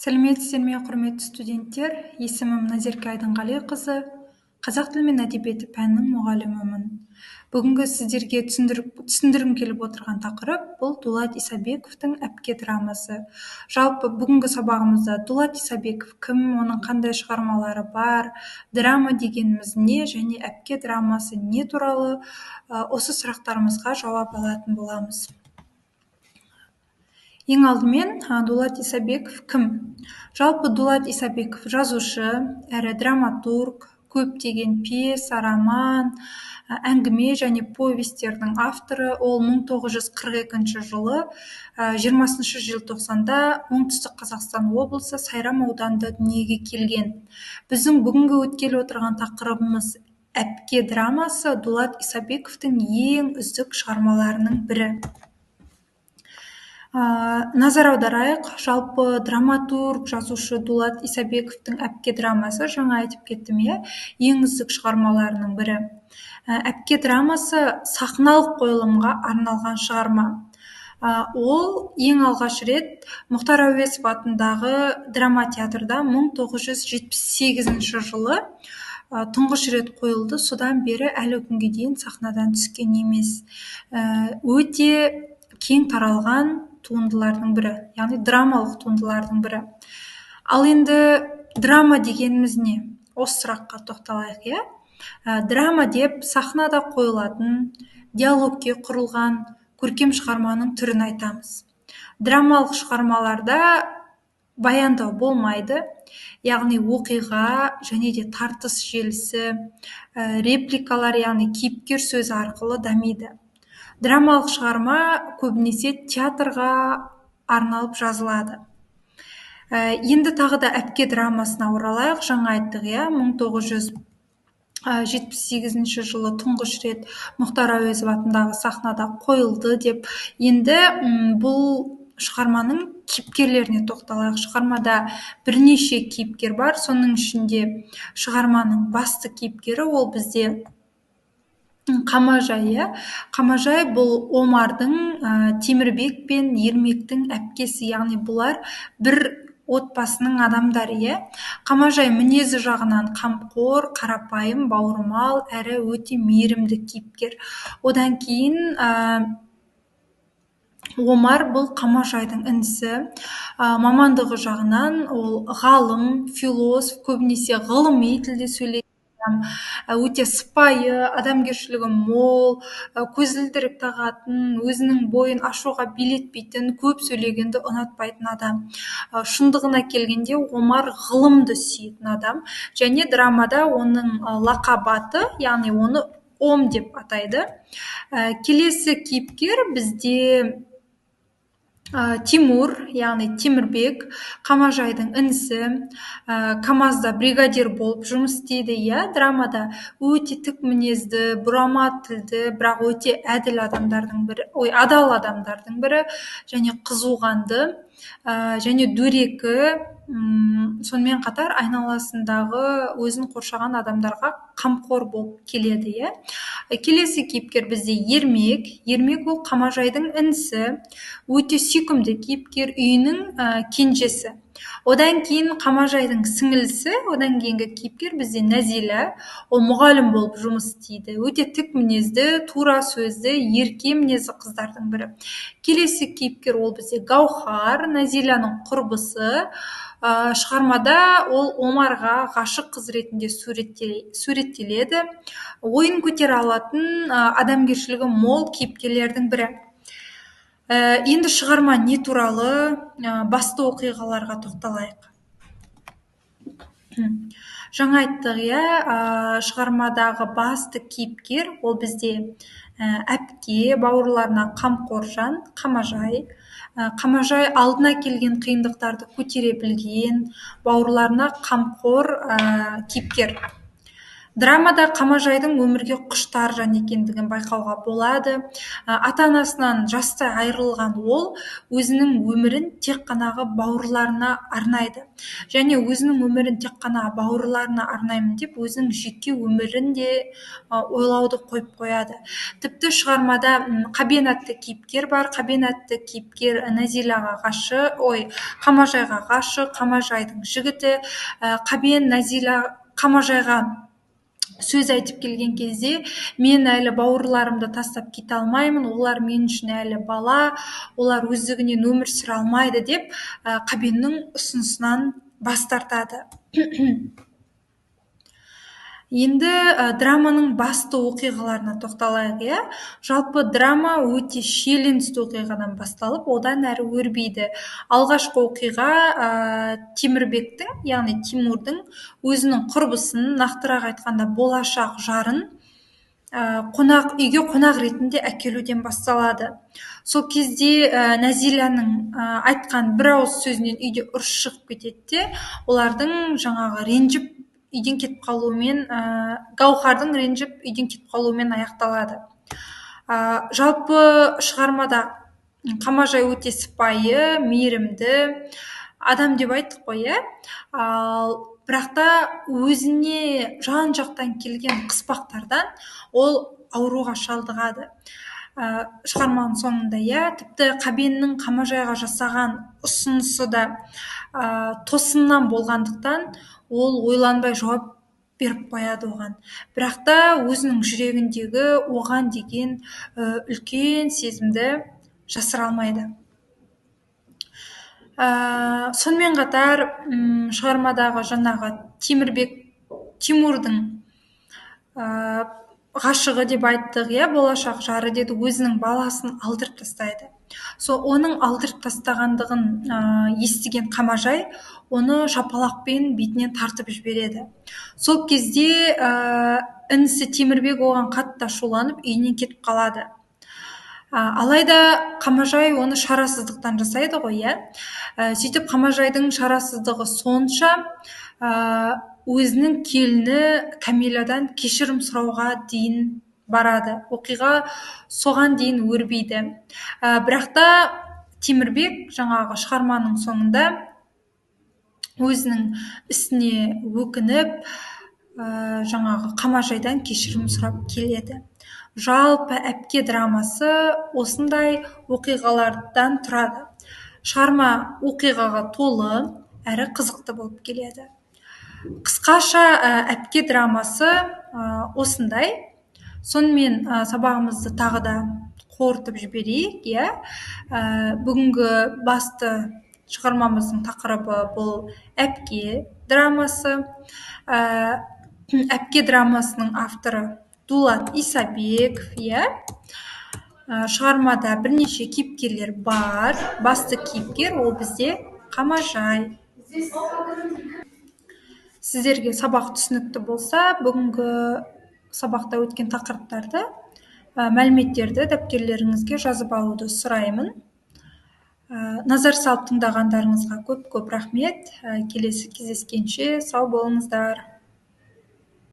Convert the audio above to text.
Сәлеметсіздер ме, құрметті студенттер! Есімім Назерке Айдынғалиқызы, қазақ тілі мен әдебиеті пәнінің мұғалімімін. Бүгінгі сіздерге түсіндіргім келіп отырған тақырып бұл Дулат Исабековтің «Әпке» драмасы. Жалпы бүгінгі сабағымызда Дулат Исабеков кім, оның қандай шығармалары бар, драма дегеніміз не және «Әпке» драмасы не туралы, осы сұрақтарымызға жауап алатын боламыз. Ең алдымен Дулат Исабеков кім? Жалпы Дулат Исабеков жазушы, әрі драматург, көптеген пьеса, роман, әңгіме және повестердің авторы. Ол 1942 жылы 20 желтоқсанда Оңтүстік Қазақстан облысы Сайрам ауданында дүниеге келген. Біздің бүгінгі өткелі отырған тақырыбымыз «Әпке» драмасы Дулат Исабековтің ең үздік шығармаларының бірі. Назар аударайық, жалпы драматург, жазушы Дулат Исабековтің «Әпке» драмасы, жаңа айтып кеттім, иә, ең үздік шығармаларының бірі. «Әпке» драмасы сахналық қойылымға арналған шығарма. Ол ең алғаш рет Мұхтар Әуезов атындағы драма театрда 1978 жылы тұңғыш рет қойылды. Содан бері әлі күнге дейін сахнадан түскен емес. Өте кең таралған туындылардың бірі, яғни драмалық туындылардың бірі. Ал енді драма дегеніміз не? Осы сұраққа тоқталайық, иә? Драма деп сахнада қойылатын, диалогке құрылған көркем шығарманың түрін айтамыз. Драмалық шығармаларда баяндау болмайды, яғни оқиға және де тартыс желісі, репликалар, яғни кейіпкер сөзі арқылы дамиды. Драмалық шығарма көбінесе театрға арналып жазылады. Енді тағы да «Әпке» драмасына оралайық. Жаңа айттық, иә, 1978 жылы тұңғыш рет Мұхтар Әуезов атындағы сахнада қойылды деп. Енді бұл шығарманың кейіпкерлеріне тоқталайық. Шығармада бірнеше кейіпкер бар. Соның ішінде шығарманың басты кейіпкері ол бізде Қамажай, иә. Қамажай бұл Омардың, Темірбек пен Ермектің әпкесі, яғни бұлар бір отбасының адамдары, иә. Қамажай мінезі жағынан қамқор, қарапайым, бауырмал, әрі өте мейірімді кейіпкер. Одан кейін Омар бұл Қамажайдың інісі. Мамандығы жағынан ол ғалым, философ, көбінесе ғылыми тілде сөйлейді. Өте сыпайы, адамгершілігі мол, көзілдірік тағатын, өзінің бойын ашуға билетпейтін, көп сөйлегенді ұнатпайтын адам. Шындығына келгенде Омар ғылымды сүйетін адам. Және драмада оның лақап аты, яғни оны Ом деп атайды. Келесі кейіпкер бізде Тимур, яғни Темірбек, Қамажайдың інісі, КамАЗда бригадир болып жұмыс істейді, иә. Драмада өте тік мінезді, бұрама тілді, бірақ өте әділ адамдардың бірі, ой, адал адамдардың бірі, және қызуқанды, және дөрекі, сонымен қатар айналасындағы өзін қоршаған адамдарға қамқор болып келеді, иә. Келесі кейіпкер бізде Ермек. Ермек ол Қамажайдың інісі, өте сүйкімді кейіпкер, үйінің кенжесі. Одан кейін Қамажайдың сіңілісі, одан кейінгі кейіпкер бізде Нәзила. Ол мұғалім болып жұмыс істейді. Өте тік мінезді, тура сөзді, ерке мінезді қыздардың бірі. Келесі кейіпкер ол бізде Гаухар, Нәзиланың құрбысы. Шығармада ол Омарға ғашық қыз ретінде суреттеледі. Ойын көтере алатын, адамгершілігі мол кейіпкерлердің бірі. Енді шығарма не туралы, басты оқиғаларға тоқталайық. Жаңа айттық, иә, шығармадағы басты кейіпкер ол бізде әпке, бауырларына қамқор жан, Қамажай. Қамажай алдына келген қиындықтарды көтере білген, бауырларына қамқор кейіпкер. Драмада Қамажайдың өмірге құштар жан екендігін байқауға болады. Ата-анасынан жастай айырылған ол өзінің өмірін тек қанағы бауырларына арнайды. Және өзінің өмірін тек қана бауырларына арнаймын деп өзінің жеке өмірін де ойлауды қойып қояды. Тіпті шығармада Қабен атты кейіпкер бар. Қабен атты кейіпкер Назилаға ғашық, Қамажайға ғашық, Қамажайдың жігіті. Қабен Назила Қамажайға сөз айтып келген кезде, мен әлі бауырларымды тастап кете алмаймын, олар мен үшін әлі бала, олар өздігінен өмір сүре алмайды деп Қабеннің ұсынысынан бас тартады. Енді драманың басты оқиғаларына тоқталайық, иә. Жалпы драма өте шиеленісті оқиғадан басталып, одан әрі өрбиді. Алғашқы оқиға Темірбектің, яғни Тимурдың өзінің құрбысын, нақтырақ айтқанда болашақ жарын, қонақ үйге қонақ ретінде әкелуден басталады. Сол кезде Нәзиланың айтқан бір ауыз сөзінен үйде ұрыс шығып кетеді де, олардың жаңағы ренжіп үйден кетіп қалуымен, Гаухардың ренжіп үйден кетіп қалуымен аяқталады. Жалпы шығармада Қамажай өте сыпайы, мейірімді адам деп айттық қой, иә? Ал бірақ та өзіне жан-жақтан келген қыспақтардан ол ауруға шалдығады. Шығарманың соңында, иә, тіпті Қабеннің Қамажайға жасаған ұсынысы да тосыннан болғандықтан ол ойланбай жауап беріп қояды оған. Бірақ та өзінің жүрегіндегі оған деген үлкен сезімді жасыра алмайды. Сонымен қатар шығармадағы жаңағы Темірбек Тимурдың ғашығы деп айттық, иә, болашақ жары деді, өзінің баласын алдырып тастайды. Сол оның алдырып тастағандығын естіген Қамажай оны шапалақпен бетінен тартып жібереді. Сол кезде інісі Темірбек оған қатты ашуланып үйінен кетіп қалады. Алайда Қамажай оны шарасыздықтан жасайды ғой, иә. Сөйтіп Қамажайдың шарасыздығы сонша, өзінің келіні Кәмиладан кешірім сұрауға дейін барады. Оқиға соған дейін өрбиді. Бірақ та Темірбек жаңағы шығарманың соңында өзінің ісіне өкініп, жаңағы Қамажайдан кешірім сұрап келеді. Жалпы әпке драмасы осындай оқиғалардан тұрады. Шығарма оқиғаға толы, әрі қызықты болып келеді. Қысқаша әпке драмасы осындай. Сонымен сабағымызды тағы да қорытып жіберейік, иә. Бүгінгі басты шығармамыздың тақырыбы бұл әпке драмасы. Әпке драмасының авторы Дулат Исабеков, иә. Шығармада бірнеше кейіпкерлер бар. Басты кейіпкер ол бізде Қамажай. Сіздерге сабақ түсінікті болса, бүгінгі сабақта өткен тақырыптарды, мәліметтерді дәптерлеріңізге жазып алуды сұраймын. Назар салып тыңдағандарыңызға көп-көп рахмет. Келесі кездескенше сау болыңыздар.